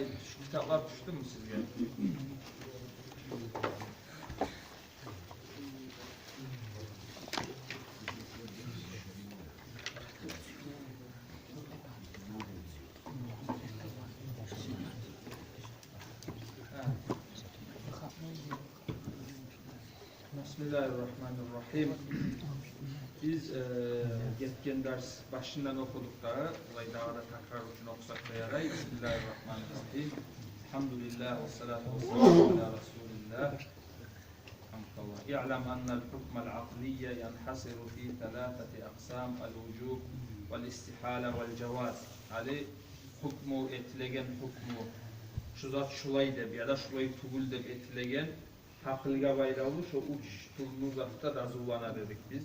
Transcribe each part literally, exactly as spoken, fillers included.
Шу китаплар тюшдюмю сизге? Бисмиллагьи ррагьмани ррагьим. Биз, э, гетген дарс башындан охудукъ да, булай дагъы да такрар учун охусакъ да ярай. Бисмиллагьи ррагьмани ррагьим. Алгьамдулиллагь, ва салату ва саламу аля расулиллагь. Алгьамдулиллагь. Иълам анна аль-гьукма аль-акълия янхьасиру фи саласати акъсам: аль-вужуб, валь-истигьала, валь-жаваз. Гьали гьукму, этилеген гьукму, шу зат шулай деп яда шулай тюгюл деп этилеген, гьакъылгъа байлавлу шо уьч тюрлю затда дазулана дедик биз.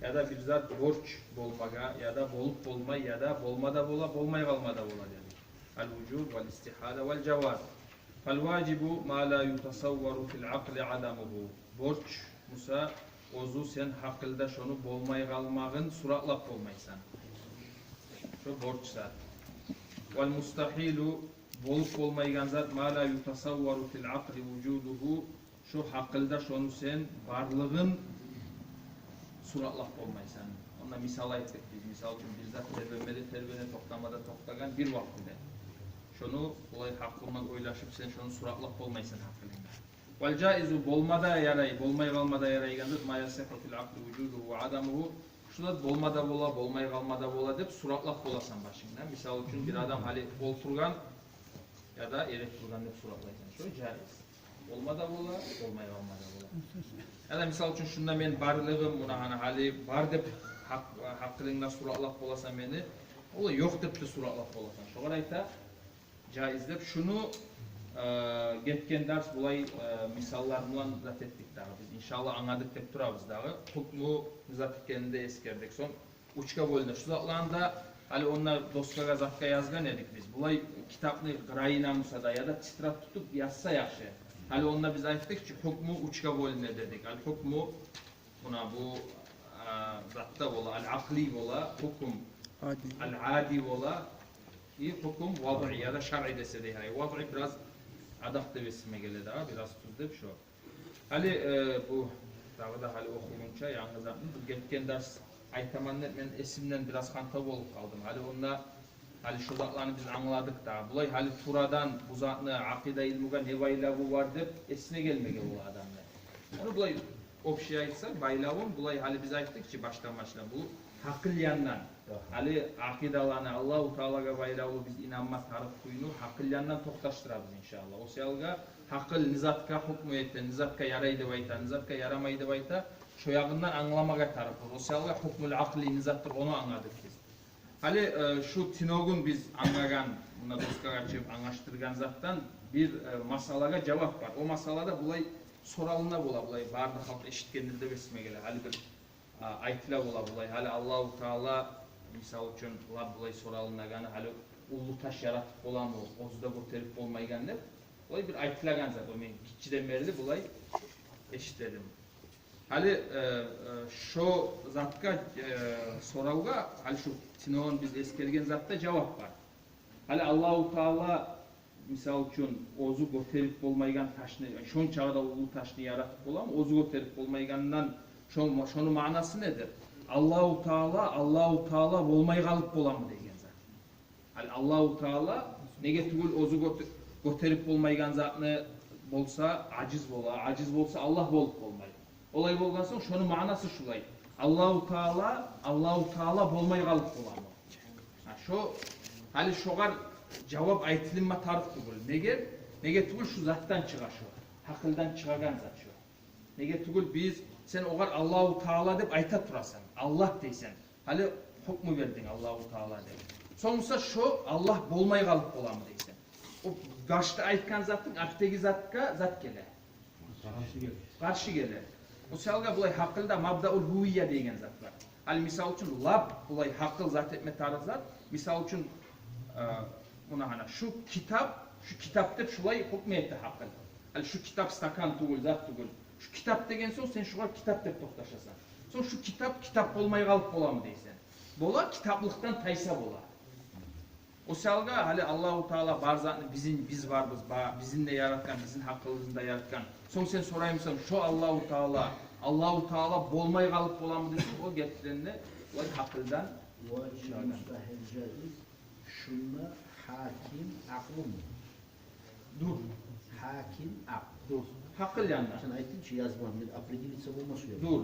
Яда бир зат борч болмагъа, яда болуп болмай, яда болма да бола, болмай къалма да бола дедик. Аль-вужуб, валь-истигьала, валь-жаваз. Фаль-важибу ма ла ютасаввару филь-акъли адамугьу. Борч буса, оьзю сен гьакъылда шону болмай къалмагъын суратлап болмайсан. Шо борч зат. Валь-мустагьилу, болуп болмайгъан зат, ма ла ютасаввару филь-акъли вужудугьу, шо гьакъылда шону сен барлыгъын суратлап болмайсан. Онда мисал айтдыкъ биз. Мисал учун, бир зат тербенме де тербене, токътама да токътагъан бир вакътиде. Шону булай гьакъылынг ойлашып, сен шону суратлап болмайсан гьакъылынгда. Валь-жаизу, болма да ярай, болмай къалма да ярайгъан зат, ма ясихьу филь-акъли вужудугьу ва адамугьу. Шу зат болма да бола, болмай къалма да бола деп суратлап боласан башынгда. Мисал учун, бир адам гьали олтургъан яда эрек тургъан деп суратлайсан. Шо жаиз. Болма да бола, болмай къалма да бола. Яда, мисал учун, шунда мен барлыгъым, муна гьана гьали бар деп гьакъ-, гьакъылынгда суратлап боласан мени, олай ёкъ деп де суратлап боласан. Шогъар айта жаиз деп. Шуну, э, гетген дарс булай, э, мисаллар булан зат этдик дагъы. Биз, иншаллагь, англадыкъ деп турабыз дагъы. Гьукму не зат экенин де эсгердик. Сонг уьчге бёлюне. Шу затланы да гьали онда доскагъа, затгъа язгъан эдик биз. Булай китапны къырыйына буса да яда тетрадь тутуп язса яхшы. Гьали онда биз айтдыкъ чы, гьукму уьчге бёлюне дедик. Аль-гьукму, муна бу, а, затда бола, аль-акълий бола, гьукм, адий, аль-адий бола, и гьукм вадъий яда шаръий десе де ярай. Вадъий бираз адакъ деп эсиме геле дагъы, бираз тюз деп шо. Гьали, э, бу дагъы да гьали охугъунча янгы затны, бу гетген дарс айтаман деп мен эсимден бираз ханта болуп къалдым. Гьали онда, гьали шу затланы биз англадыкъ да. Булай гьали турадан бу затны акъида илмугъа не байлаву бар деп эсине гелмеге бола адамны. Ону булай общий айтсакъ, байлавун булай гьали биз айтдыкъ чы башдан башлап, бу гьакъыл яндан. Гьали акъидаланы, Аллагьу Таалагъа байлавлу биз инанма тарыкъ кюйню гьакъыл яндан токъташдырабыз, иншаллагь. О саялгъа гьакъыл не затгъа гьукму эте, не затгъа ярай деп айта, не затгъа ярамай деп айта, шо ягъындан англамагъа тарыкъбыз. О саялгъа гьукмул акълий не затдыр, ону англадыкъ биз. Гьали, э, шу тюнегюн биз англагъан, муна доскагъа чыгъып англашдыргъан затдан бир, э, масъалагъа жавап бар. О масъалада булай соралына бола, булай бары да халкъ эшитгендир деп эсиме геле. Гьали бир а, айтыла бола булай, гьали Аллагьу Таала, мисал учун, лап булай соралынагъаны, гьали уллу таш яратып боламы, оьзю де гётерип болмайгъан деп. Булай бир айтылагъан зат, о мен гиччиден берли булай эшитедим. Гьали, э, э, шо затгъа, э, соравгъа, гьали шу тюнегюн биз эсгерген затда жавап бар. Гьали Аллагьу Таала, мисал учун, оьзю гётерип болмайгъан ташны, шончакъы да уллу ташны яратып боламы, оьзю гётерип болмайгъандан, шо-, шону маънасы недир? Аллагьу Таала, Аллагьу Таала болмай къалып боламы деген зат. Гьали Аллагьу Таала неге тюгюл оьзю гёте-, гётерип болмайгъан затны болса, ажиз бола, ажиз болса, Аллагь болуп болмай. Олай болгъан сонг, шону маънасы шулай. Аллагьу Таала, Аллагьу Таала болмай къалып боламы? Гьа, шо, гьали шогъар жавап айтылынма тарыкъ тюгюл. Неге? Неге тюгюл, шу затдан чыгъа шо. Гьакъылдан чыгъагъан зат шо. Неге тюгюл, биз, сен огъар Аллагьу Таала деп айта турасан. Аллагь дейсен. Гьали гьукму бердинг Аллагьу Таала деп. Сонг буса шо Аллагь болмай къалып боламы дейсен. О башда айтгъан затынг, артдагъы затгъа зат геле. Къаршы геле. Къаршы геле. О саялгъа булай гьакъылда мабдаул гьувия деген зат бар. Гьали, мисал учун, лап булай гьакъыл зат этме тарыкъ зат. Мисал учун, э, муна гьана шу китап, шу китап деп шулай гьукму эте гьакъыл. Гьали шу китап стакан тюгюл, зат тюгюл. Шу китап деген сонг, сен шугъар китап деп токъташасан. Сонг шу китап китап болмай къалып боламы дейсен. Бола, китаплыкъдан тайса бола. О саялгъа гьали Аллагьу Таала бар затны, бизин, биз барбыз, ба-, бизин де яратгъан, бизин гьакъылыбызны да яратгъан. Сонг сен сораймысан, шо Аллагьу Таала, Аллагьу Таала болмай къалып боламы десенг, о гертиден де, о гьакъылдан чыгъагъан. Мустагьил, жаиз, шунда гьаким акълуму? Дюр. Гьаким акъл. Дюр. Гьакъыл янына. Сен айтдынг чы, язмагъа, мен определиться болма сюемен. Дюр.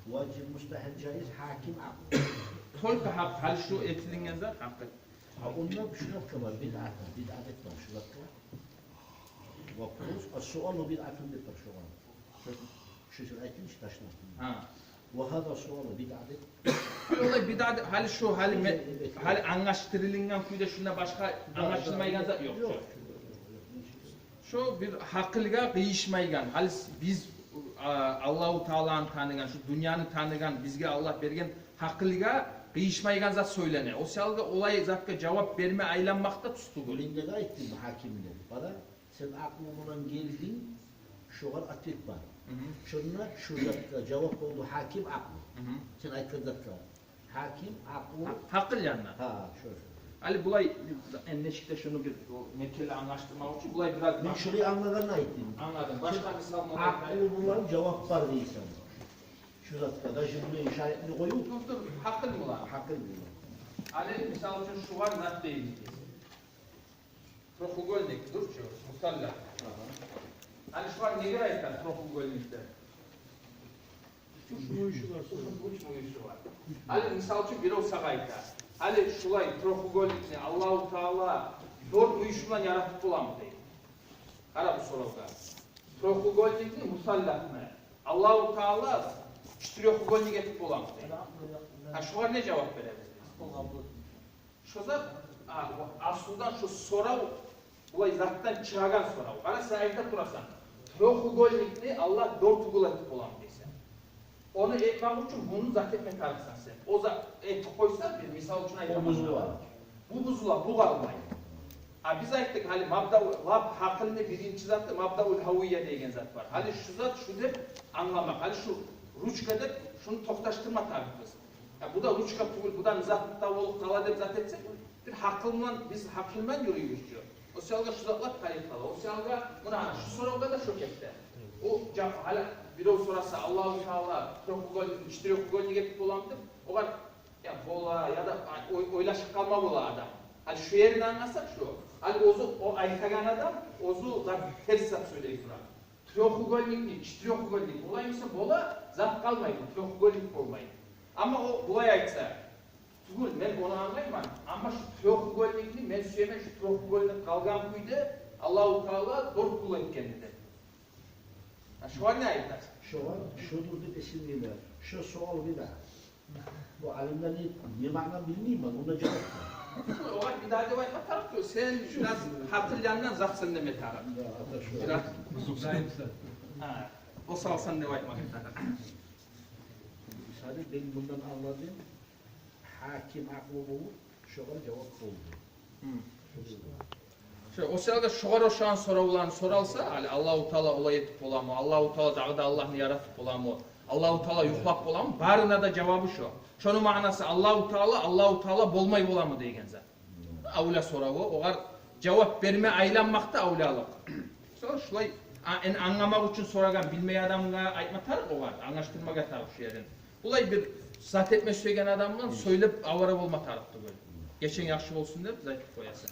Важиб, мустагьил, жаиз, гьаким акъл. Только гьакъ, гьали шу этилинген зат гьакъыл. А онда шу затгъа бар, бидъат, бидъат деп бар шу затгъа. Вопрос, ас-суалу бидъатун деп бар шогъар. Шу сен айтдынг чы ташна. Гьа. Ва гьаза суалу бидъа деп. Олай бидъа деп, гьали шу, гьали ме-, гьали англашдырылынгъан кюйде шунда башгъа англашылмайгъан зат ёкъ. Ёкъ. Шо бир гьакъылгъа къыйышмайгъан, гьали с-, биз, а, Аллагьу Тааланы таныгъан, шу дюньяны таныгъан, бизге Аллагь берген гьакъылгъа къыйышмайгъан зат сёйлене. О саялгъа олай затгъа жавап берме айланмакъ да тюз тюгюл. Мен де айтдым гьакимге. Бара, сен акълу булан гелдинг, шогъар ответ бар. Мгм. Шонда шу затгъа жавап болду гьаким акълу. Мгм. Сен айтгъан затгъа. Гьаким акълу. Гьа-, гьакъыл янына. Гьа, шо, шо. Гьали булай, энни нечик де шуну бир, о, мекенли англашдырмакъ учун, булай бираз... Мен шулай англагъанны айтдым. Англадым. Башгъа мисал булан айтайым. Акълу булан жавап бар дейсен. Шу затгъа да, шу булан шариатны къоюп. Дюр, дюр, гьакъыл булан. Гьакъыл булан. Гьали, мисал учун, шугъар зат дейбиз биз. Трёхугольник, дюр чю, мусаллас. Агьа. Гьали шугъар негер айта трёхугольник деп? Уьч мюйюшю бар. Уьч мюйюшю бар. Гьали, мисал учун, бирев сагъа айта: «Гьали шулай трёхугольникни Аллагьу Таала дёрт мюйюш булан яратып боламы?» — дей. Къара бу соравгъа. Трёхугольникни, мусалласны Аллагьу Таала четырёхугольник этип боламы дей. Гьа, шугъар не жавап беребиз биз? Шо зат, а, аслудан шо сорав, булай затдан чыгъагъан сорав. Къара, сен айта турасан, трёхугольникни Аллагь дёртугол этип боламы дейсен. Ону этмек учун муну зат этме тарыкъсан сен. О зат этип къойса, бир мисал учун айтаман. О бузула. Бу бузула, бу къалмай. А биз айтдыкъ, гьали мабдаъ, лап гьакъылны биринчи заты мабдаъул гьавия деген зат бар. Гьали шу зат шу деп англамакъ. Гьали шу ручка деп шуну токъташдырма тарыкъбыз. Я, бу да ручка тюгюл, бу да не зат да болуп къала деп зат этсек, бир гьакъыл булан, биз гьакъыл булан юрюйбюз чю. О саялгъа шу затлар тарыкъ къала. О саялгъа муна шу соравгъа да шо гетди. О жа-, гьали бирев сораса, Аллагьу Таала трёхугольникни четырёхугольник этип боламы деп, огъар, я, бола, я да ой-, ойлашып къалма бола адам. Гьали шу ерин англасакъ шу. Гьали оьзю, о айтагъан адам оьзю зат, терс зат сёйлей тура. Трёхугольникни четырёхугольник, олай буса бола, зат къалмайды, трёхугольник болмайды. Амма о булай айтса: «Тюгюл, мен ону англайман, амма шу трёхугольникни мен сюемен, шу трёхугольник къалгъан кюйде Аллагьу Таала дёртугол этгенни», — деп. А шогъар не айтасыз? Шогъар шудур деп эсиме геле. Шо суал бидъа. Бу алимлени не маъна билмеймен, онда жавап бар. Огъар бидъа деп айтма тарыкъ ёкъ. Сен бираз гьакъыл янындан зат сен деме тарыкъ. Я, ата, шо. Бираз. Гьа, осалсан деп айтма тарыкъ. Мисали, мен мундан англадым, гьаким акълу болуп, шогъар жавап болду. Гьм. Шо, о саялгъа шогъар ошагъан соравланы соралса, гьали Аллагьу Таала олай этип боламы, Аллагьу Таала дагъы да Аллагьны яратып боламы, Аллагьу Таала юхлап боламы, барына да жавабы шо. Шону маънасы Аллагьу Таала, Аллагьу Таала болмай боламы деген зат. Авлия сораву, огъар жавап берме айланмакъ да авлиялыкъ. Шо, шулай, а, эн англамакъ учун сорагъан билмей адамгъа айтма тарыкъ огъар, англашдырмагъа тарыкъ шу ерин. Булай бир зат этме сюеген адам булан сёйлеп авара болма тарыкъ тюгюл. Геченг яхшы болсун деп зат этип къоясан.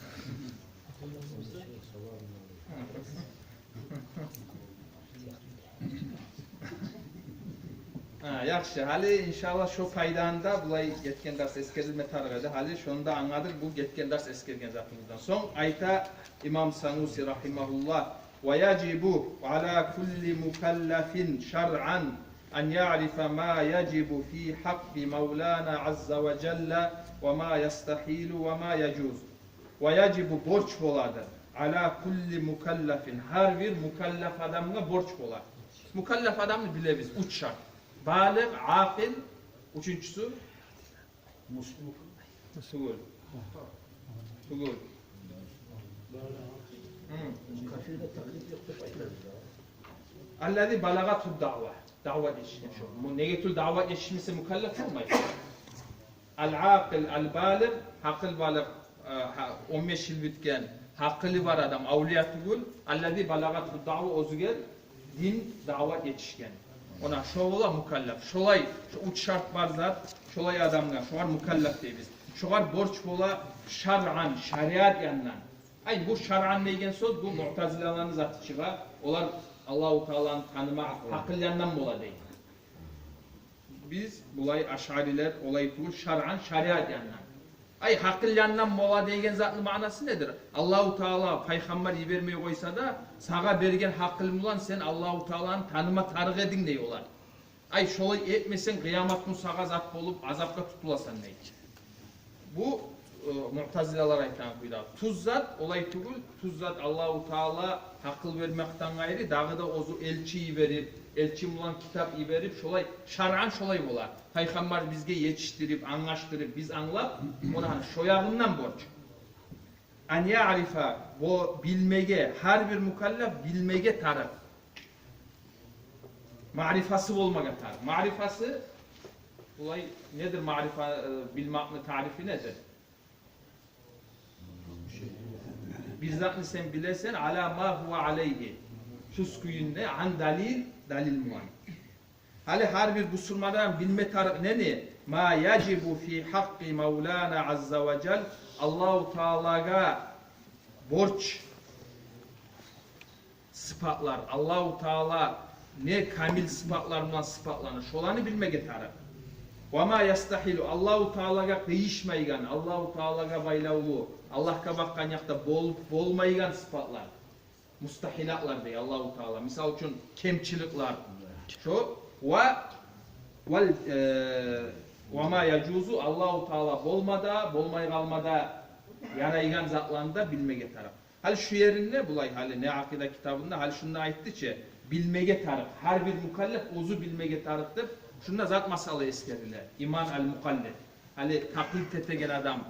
Гьа, яхшы. Гьали, иншаллагь, шо пайданы да, булай гетген дарс эсгерилме тарыкъ эди. Гьали шону да англадыкъ, бу гетген дарс эсгерген затыбыздан. Сонг айта имам Сануси рагьимагьуллагь: «Ва яжибу аля кулли мукаллафин шаръан ан яърифа ма яжибу фи гьакъкъи Мавлана азза ва жалла ва ма ястагьилу ва ма яжуз». Ва яжибу, борч болады, аля кулли мукаллафин, гьар бир мукаллаф адамгъа борч болады. Мукаллаф адамны билебиз, уьч шарт: балигъ, акъил, уьчюнчюсю муслим. Тюгюл. Тюгюл. Гьм. Кафирге такълид ёкъ деп айтабыз да. Аллази балагъатгьу даъва. Даъва етишген шо. Бу неге тюгюл, даъва етишмесе мукаллаф болмай. Ал-акъил, ал-балигъ, гьакъыл балигъ, э, Э, гьа, он беш йыл битген, гьакъылы бар адам авлия тюгюл, аллази балагъатгьу даъва, оьзюне дин, даъва етишген. Она шо бола мукаллаф. Шолай, шо уьч шарт бар зат, шолай адамгъа, шогъар мукаллаф дейбиз. Шогъар борч бола шаръан, шариат яндан. Ай, бу шаръан деген сёз, бу муътазилаланы заты чыгъа. Олар Аллагьу Тааланы таныма гьакъыл яндан бола дей. Биз булай, ашъарилер, олай тюгюл, шаръан, шариат яндан. Ай, гьакъыл яндан бола деген затны маънасы недир? Аллагьу Таала пайхаммар йибермей къойса да, сагъа берген гьакъыл булан сен Аллагьу Тааланы таныма тарыкъ эдинг дей олар. Ай, шолай этмесенг, къыямат гюн сагъа зат болуп, азапгъа тутуласан дей. Бу, э, муътазилалар айтагъан кюйде. Тюз зат олай тюгюл, тюз зат Аллагьу Таала гьакъыл бермекден къайры, дагъы да оьзю элчи йиберип, элчи булан китап йиберип, шолай шаръан шолай бола. Пайхаммар бизге етишдирип, англашдырып, биз англап, она гьана шо ягъындан борч. Ан яърифа, бу билмеге, гьар бир мукаллаф билмеге тарыкъ. Маърифасы болмагъа тарыкъ. Маърифасы, булай недир маърифа, э, билмекни таърифи недир? Бир затны сен билесен, ала ма гьува алайгьи, тюз кюйюнде, ан далил, далил булан. Гьали гьар бир бусурман адам билме тарыкъ нени? Ма яжибу фи гьакъкъи Мавлана азза ва жал, Аллагьу Таалагъа борч сыпатлар, Аллагьу Таала не камил сыпатлар булан сыпатлана, шоланы билмеге тарыкъ. Ва ма ястагьилу, Аллагьу Таалагъа къыйышмайгъан, Аллагьу Таалагъа байлавлу, Аллагьгъа бакъгъан якъда болуп болмайгъан сыпатлар. Мустагьилатлар дей Аллагьу Таала. Мисал учун, кемчиликлер. Шо ва, вал, э, ва ма яжузу, Аллагьу Таала болма да, болмай къалма да ярайгъан затланы да билмеге тарыкъ. Гьали шу еринде булай, гьали не акъида китабында, гьали шунда айтды чы, билмеге тарыкъ. Гьар бир мукаллаф оьзю билмеге тарыкъ деп, шунда зат масъала эсгериле. Иман ал-мукъаллид. Гьали такълид этеген адам,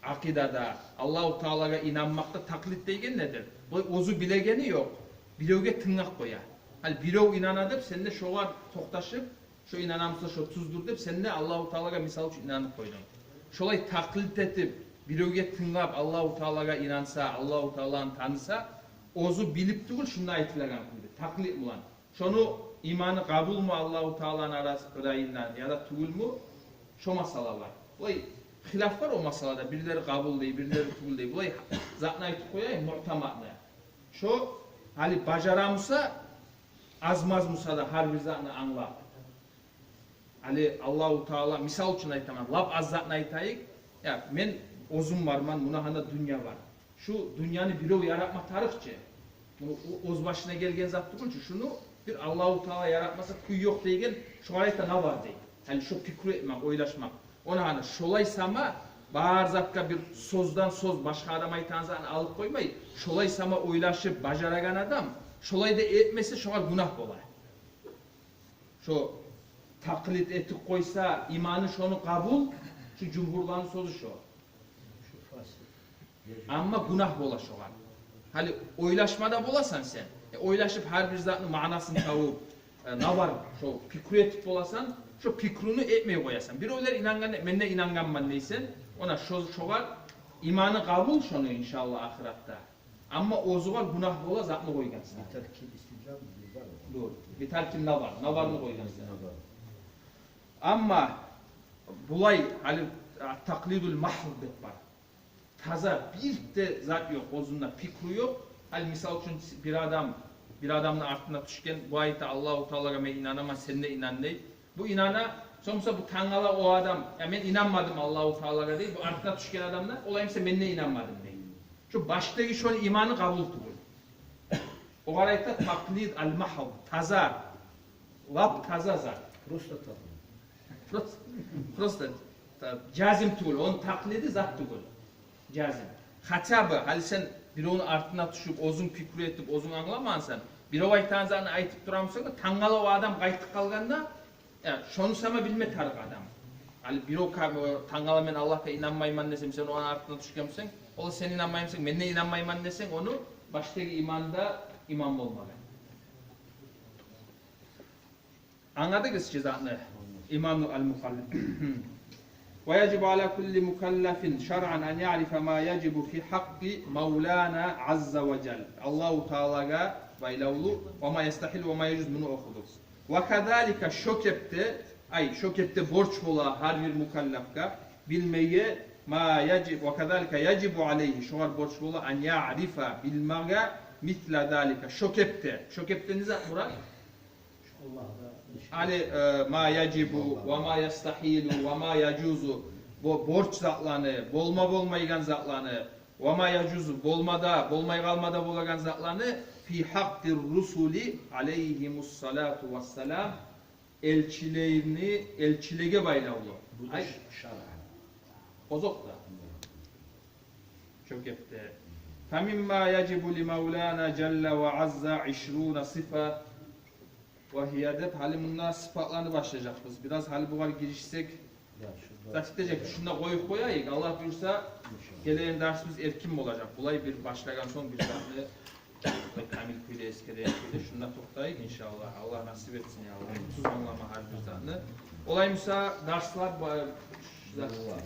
акъидада, Аллагьу Таалагъа инанмакъда такълид деген недир? Бу оьзю билегени ёкъ, биревге тынглап къоя. Гьали бирев инана деп, сен де шогъар токъташып, шо инана буса, шо тюздюр деп, сен де Аллагьу Таалагъа, мисал учун, инанып къойдунг. Шолай такълид этип, биревге тынглап, Аллагьу Таалагъа инанса, Аллагьу Тааланы таныса, оьзю билип тюгюл, шунда айтылагъан кюйде, такълид булан. Шону иманы къабулму Аллагьу Тааланы арасы ырайындан, яда тюгюлмю? Шо масъала бар. Булай хилаф бар о масъалада. Бирлери къабул дей, бирлери тюгюл дей. Булай затны айтып къояйым, муътамадны. Шо гьали бажара буса, аз-маз буса да гьар бир затны англап. Гьали Аллагьу Таала, мисал учун айтаман, лап аз затны айтайыкъ. Я, мен оьзюм барман, муна гьана дюнья бар. Шу дюньяны бирев яратма тарыкъ чы. Бу о-, оьз башына гелген зат тюгюл чю. Шуну бир Аллагьу Таала яратмаса кюй ёкъ деген, шогъар айта назар дей. Гьали шо пикру этмек, ойлашмакъ. Она гьана шолай сама, бар затгъа бир сёзден сёз, башгъа адам айтагъан затны алып къоймай, шолай сама ойлашып бажарагъан адам, шолай да этмесе, шогъар гюнагь бола. Шо такълид этип къойса, иманы шону къабул, шу жумгьурланы сёзю шо. Амма гюнагь бола шогъар. Гьали ойлашма да боласан сен. Э, ойлашып, гьар бир затны маънасын табып, э, назар, шо пикру этип боласан, шо пикруну этмей къоясан. Биревлер инангъан, мен де инангъанман дейсен. Она шо, шогъар иманы къабул шону, иншааллагь, ахыратда. Амма оьзюгер гюнагь бола затны къойгъансан. Битаркил истинжа бар. Дюр. Битаркил назар. Назарны къойгъансан. Назар. Амма булай, гьали, а, такълидул магьз деп бар. Таза бир де зат ёкъ, оьзюнде пикру ёкъ. Гьали, мисал учун, бир адам, бир адамны артына тюшген, бу айта: «Аллагьу Таалагъа мен инанаман, сен де инан», — дей. Бу инана, сонг буса бу тангала о адам: «Я, мен инанмадым Аллагьу Таалагъа», — дей. Бу артына тюшген адам да: «Олай буса мен де инанмадым», — дей. Шо баштагъы шону иманы къабул тюгюл. Огъар айта такълид ал-магьз, таза, лап таза зат. Просто такълид. Просто, просто та-, жазим тюгюл, ону такълиди зат тюгюл. Жазим. Хотя бы, гьали сен биревню артына тюшюп, оьзюнг пикру этип, оьзюнг англамагъансан, бирев айтагъан затны айтып турамысан да, тангала о адам къайтып къалгъанда, я, шону сама билме тарыкъ адам. Гьали бирев ка-, тангала «Мен Аллагьгъа инанмайман», — десем, сен ону артына тюшгенмисен, ол «Сен инанмаймысан, мен де инанмайман», — десенг, ону баштагъы иман да иман болмагъан. Англадыгъыз чы затны? Иману ал-мукъаллид. ويجب على كل مكلف شرعا أن يعرف ما يجب في حق مولانا عز وجل. Аллагьу Таалагъа байлавлу, وما يستحيل وما يجوز, муну охудукъ. وكذلك, шо кепде, ай, шо кепде борч бола гьар бир мукаллафгъа билмеге, ما يجب, وكذلك يجب عليه, шогъар борч бола, أن يعرف, билмеге, مثل ذلك, шо кепде. Шо кепде не зат, Мурат? Гьали, э, ما يجب وما يستحيل وما يجوز, бо-, борч затланы, болма болмайгъан затланы, وما يجوز, болма да, болмай къалма да болагъан затланы, في حق الرسل عليهم الصلاة والسلام, элчилени, элчилеге байлавлу. Бу да шаръан. Озокъда. Шо кепде. فمما يجب لمولانا جل وعز عشرون صفة وهي деп, гьали мунда сыпатланы башлажакъбыз. Бираз гьали бугъар гиришсек, зат этежек, шунда къоюп къояйыкъ. Аллагь буюрса, гелеген дарсыбыз эркин болажакъ. Булай бир башлагъан сонг бир затны булай камил кюйде эсгерейик, кюйде шунда токътайыкъ, иншааллагь. Аллагь насип этсин, я Аллагь. Тюз англама гьар бир затны. Олай буса, дарслар ба-, шу зат-,